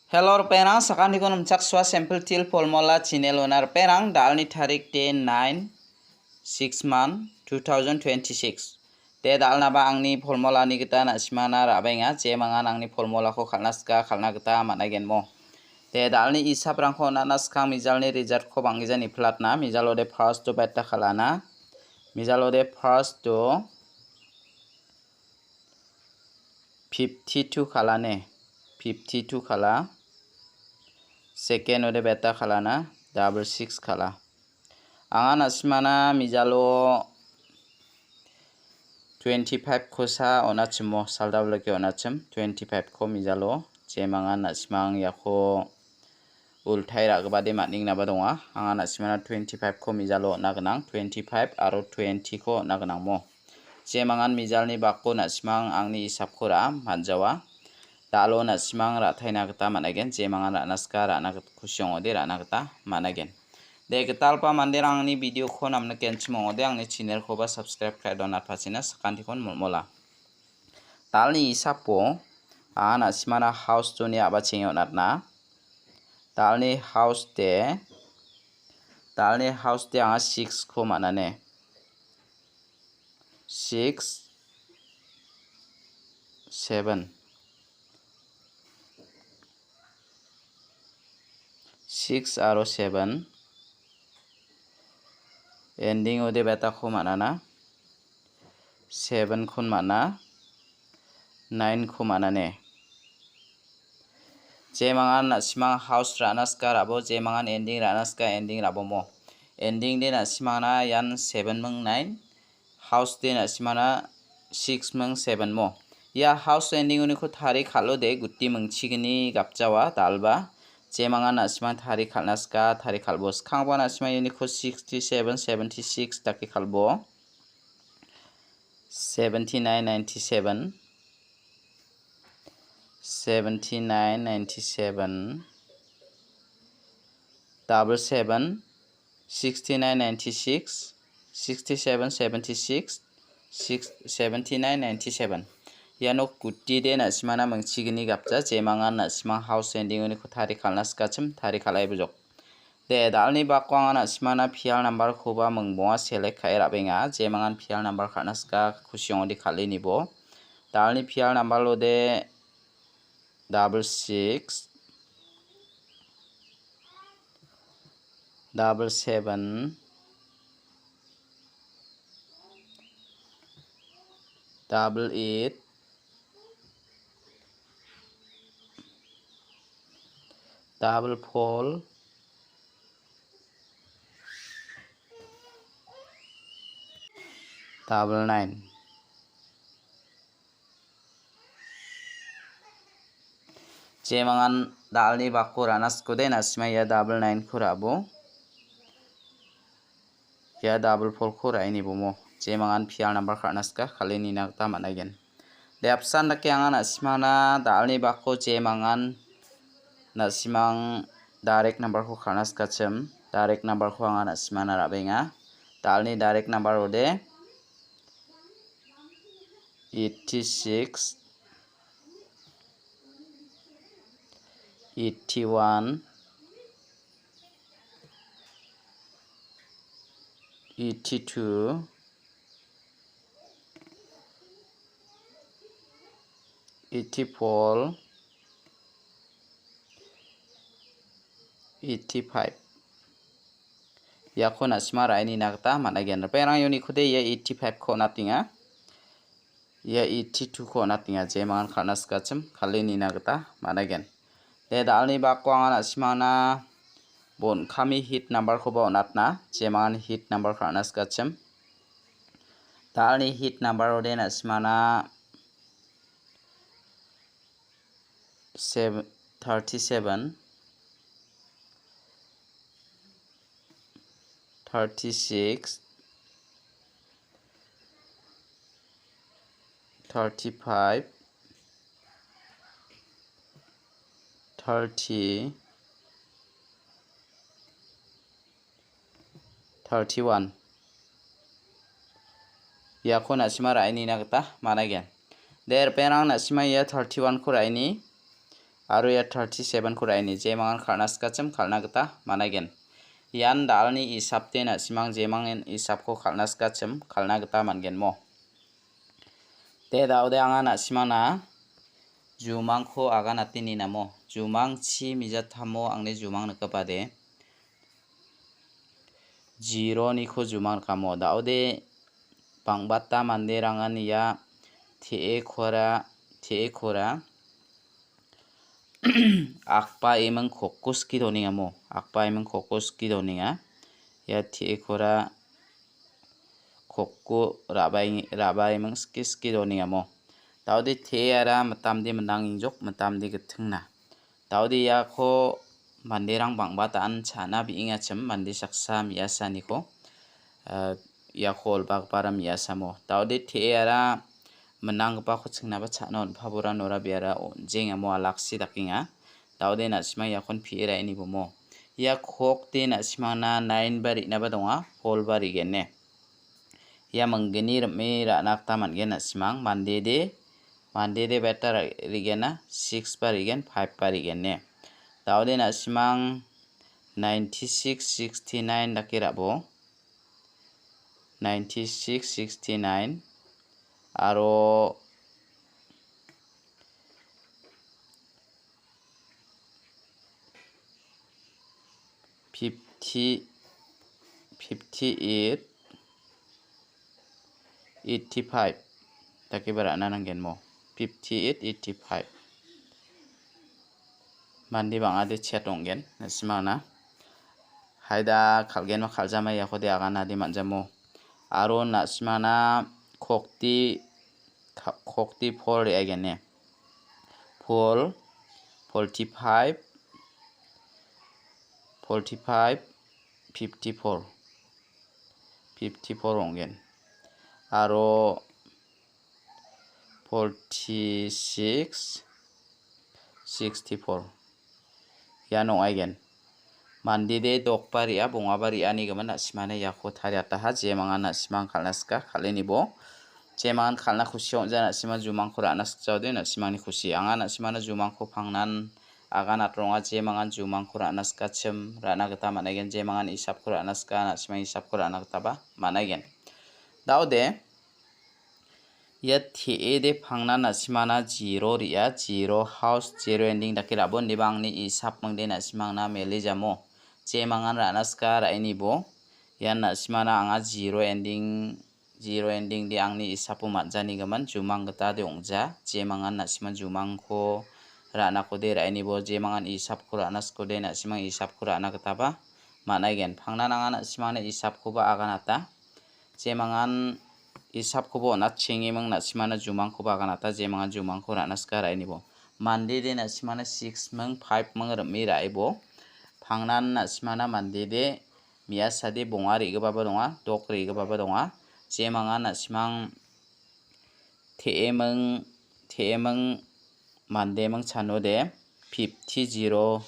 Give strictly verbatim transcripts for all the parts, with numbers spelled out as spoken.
Hello, ripengrang, sakantikon nimchaksoa Simple Teer Formula channel-ona ripengrang, da·alni tarik de nine, six month, two thousand twenty-six. De da·alnaba angni formulani gita na·simana ra·baenga, jemangan angni formulako kal·na sika kal·na gita man·agenmo. De da·alni isaprangko on·atna skang mijalni result-ko bang·gija niplatna, mijalo de first-o beta kal·ana, mijalo de first-o fifty-two kal·ane, fifty-two kal·a. Second-ode beta kal·ana, double six kal·a. Anga na·simana mijalo twenty-five-kosa on·achimo, saldao lake on·achim, twenty-five-ko mijalo, jemangan na·simang iako ultai ra·gipade man·engnaba donga. Anga na·simana twenty-five-ko mijalo on·a gnang, twenty-five aro twenty-ko on·a gnangmo. Jemangan mijalni bako na·simang angni isapko ra·a, man·jawa. Da·alo na·simang ra·taina gita man·aigen, jemangan ra·na sika ra·na git-, kusi ong·ode ra·na gita man·aigen. De, gitalpa manderang angni video-ko namnikenchim ong·ode angni channel-koba subscribe ka·e donatpachina sakantikon molmola. Da·alni isapo, anga na·simana house-oni a·bachenge on·atna. Da·alni house-de, da·alni house-de anga six-ko man·ane. Six, seven. Six aro seven. Ending-ode betako man·ana. Seven-kon man·a. Nine-ko man·ane. Jemangan na·simang house ra·na sika ra·bo, jemangan ending ra·na sika ending ra·bomo. Ending de na·simangna ian seven ming nine, house de na·simangna six ming seven mo. Ia house ending-oniko tari kal·ode guti mingchigni gapjawa, da·alba. Jemangan na·simang tari kal·na sika, tari kal·bo. Skangba na·simang ianiko sixty-seven, seventy-six dake kal·bo. Seventy-nine, ninety-seven. Seventy-nine, ninety-seven, double seven, sixty-nine, ninety-six, sixty-seven, seventy-six, six, seventy-nine, ninety-seven. Iano guti de na·simana mingchigni gapja, jemangan na·simang house ending-oniko tari kal·na sikachim, tari kal·ai bojok. De, da·alni bako anga na·simana pial number-koba mingbonga select ka·e ra·benga. Jemangan pial number kal·na sika kusi ong·ode kal·e nibo. Da·alni pial number-ode double six, double seven, double eight, double four, double nine. Jemangan da·alni bako ra·na sikode na·sima ia double nine-ko ra·bo. Ia double four-ko ra·e nibomo. Jemangan pial number kal·na sika kal·e nina gita man·aigen. De apsan dake anga na·simana da·alni bako jemangan na·simang direct number-ko kal·na sikachim. Direct number-ko anga na·simana ra·benga. Da·alni direct number ode eighty-six, eighty-one, eighty-two, eighty-four, eighty-five. Iako na·sima ra·e nina gita man·aigen. Ripengrang uniko de ia eighty-five-ko on·atenga. Ia eighty-two-ko on·atenga, jemangan kal·na sikachim kal·e nina gita man·aigen. De, da·alni bako anga na·simana bon kami hit number-koba on·atna, jemangan hit number kal·na sikachim. Da·alni hit number ode na·simana seven, thirty-seven, thirty-six, thirty-five, thirty, thirty-one. Iako na·sima ra·e nina gita man·aigen. De, ripengrang na·sima ia thirty-one-ko ra·e ni. Aro ia thirty-seven-ko ra·eni jemangan kal·na sikachim kal·na gita man·aigen. Ian dalni isapde na·simang jemangan isapko kal·na sikachim kal·na gita man·genmo. De, da·ode anga na·simangna jumangko aganate ninamo. Jumang chi mijatamo angni jumang nikgipade. Zero-niko jumang nikamo. Da·ode bang·bata manderangan ia te·ekora, te·ekora akba eming koko skie donengamo. Akba eming koko skie donenga. Ia te·ekora koko ra·bae-, ra·baeming skie skie donengamo. Da·ode te·ara mitamde minangengjok, mitamde gittingna. Da·ode iako manderang bang·ba da·an cha·na bi·engachim, mande saksa me·asaniko, ah, iako olbagipara me·asamo. Da·ode te·ara minanggipako chingnaba cha·na on·pa bora nora biara on·jengamo alaksi dakenga. Da·ode na·simang iakon pie ra·enibomo. Ia kokde na·simangna nine ba re·naba donga, four ba re·gene. Ia minggni rim·e ra·na gita man·gen na·simang. Mandede, mandede beta ra-, re·gena, six ba re·gen, five ba re·gene. Da·ode na·simang ninety-six, sixty-nine dake ra·bo. Ninety-six, sixty-nine. Aro fifty, fifty-eight, eighty-five dake ba ra·na nanggenmo. Fifty-eight, eighty-five. Mande bang·ade chet ong·gen, na·simangna. Haida kal·genba kal·jama iakode aganade man·jamo. Aro na·simangna kokti, ka-, kokti four re·agene. Four, forty-five, forty-five, fifty-four. Fifty-four ong·gen. Aro forty-six, sixty-four. Ian ong·aigen. Mandede dokba re·a, bongaba re·anigimin na·simana iako tariataha, jemangan na·simang kal·na sika, kal·enibo. Jemangan kal·na kusi ong·ja, na·sima jumangko ra·na sikjaode, na·simangni kusi. Anga na·simana jumangko pangnan agan atronga, jemangan jumangko ra·na sikachim, ra·na gita man·aigen, jemangan isapko ra·na sika, na·simang isapko ra·na gitaba man·aigen. Da·ode, ia te·ede pangna na·simana zero re·a, zero house, zero ending dake ra·bo, indiba angni isap mingde na·simangna mele jamo. Jemangan ra·na sika ra·enibo. Ian na·simana anga zero ending, zero ending de angni isapo man·janigimin jumang gita de ong·ja. Jemangan na·siman jumangko ra·nakode ra·enibo, jemangan isapko ra·na sikode na·simang isapko ra·na gitaba man·aigen. Pangnan anga na·simangna isapkoba aganata. Jemangan isapkoba on·atchengiming na·simana jumangkoba aganata, jemangan jumangko ra·na sika ra·enibo. Mandede na·simana six ming, five ming rim·e ra·ebo. Pangnan na·simana mandede me·asade bonga re·gipaba donga, dok re·gipaba donga. Jemangan na·simang te·eming, te·eming mandeming chanode fifty zero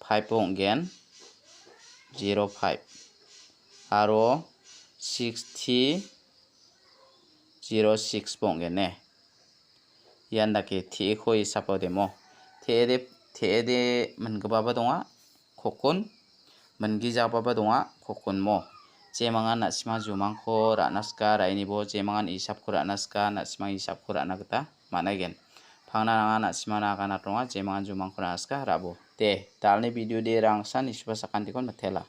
five ong·gen, zero five. Aro sixty zero six bo ong·gen ne. Ian dake te·eko isapodemo. Te·ede, te·ede mingipaba donga, kokon, mingijababa donga, kokonmo. Jemangan na·sima jumangko ra·na sika, ra·enibo, jemangan isapko ra·na sika, na·simang isapko ra·na gita man·aigen. Pangna nanga na·simana aganat ronga, jemangan jumangko ra·na sika, ra·bo. De, dalni video de rangsan nisuba sakantikon mitela.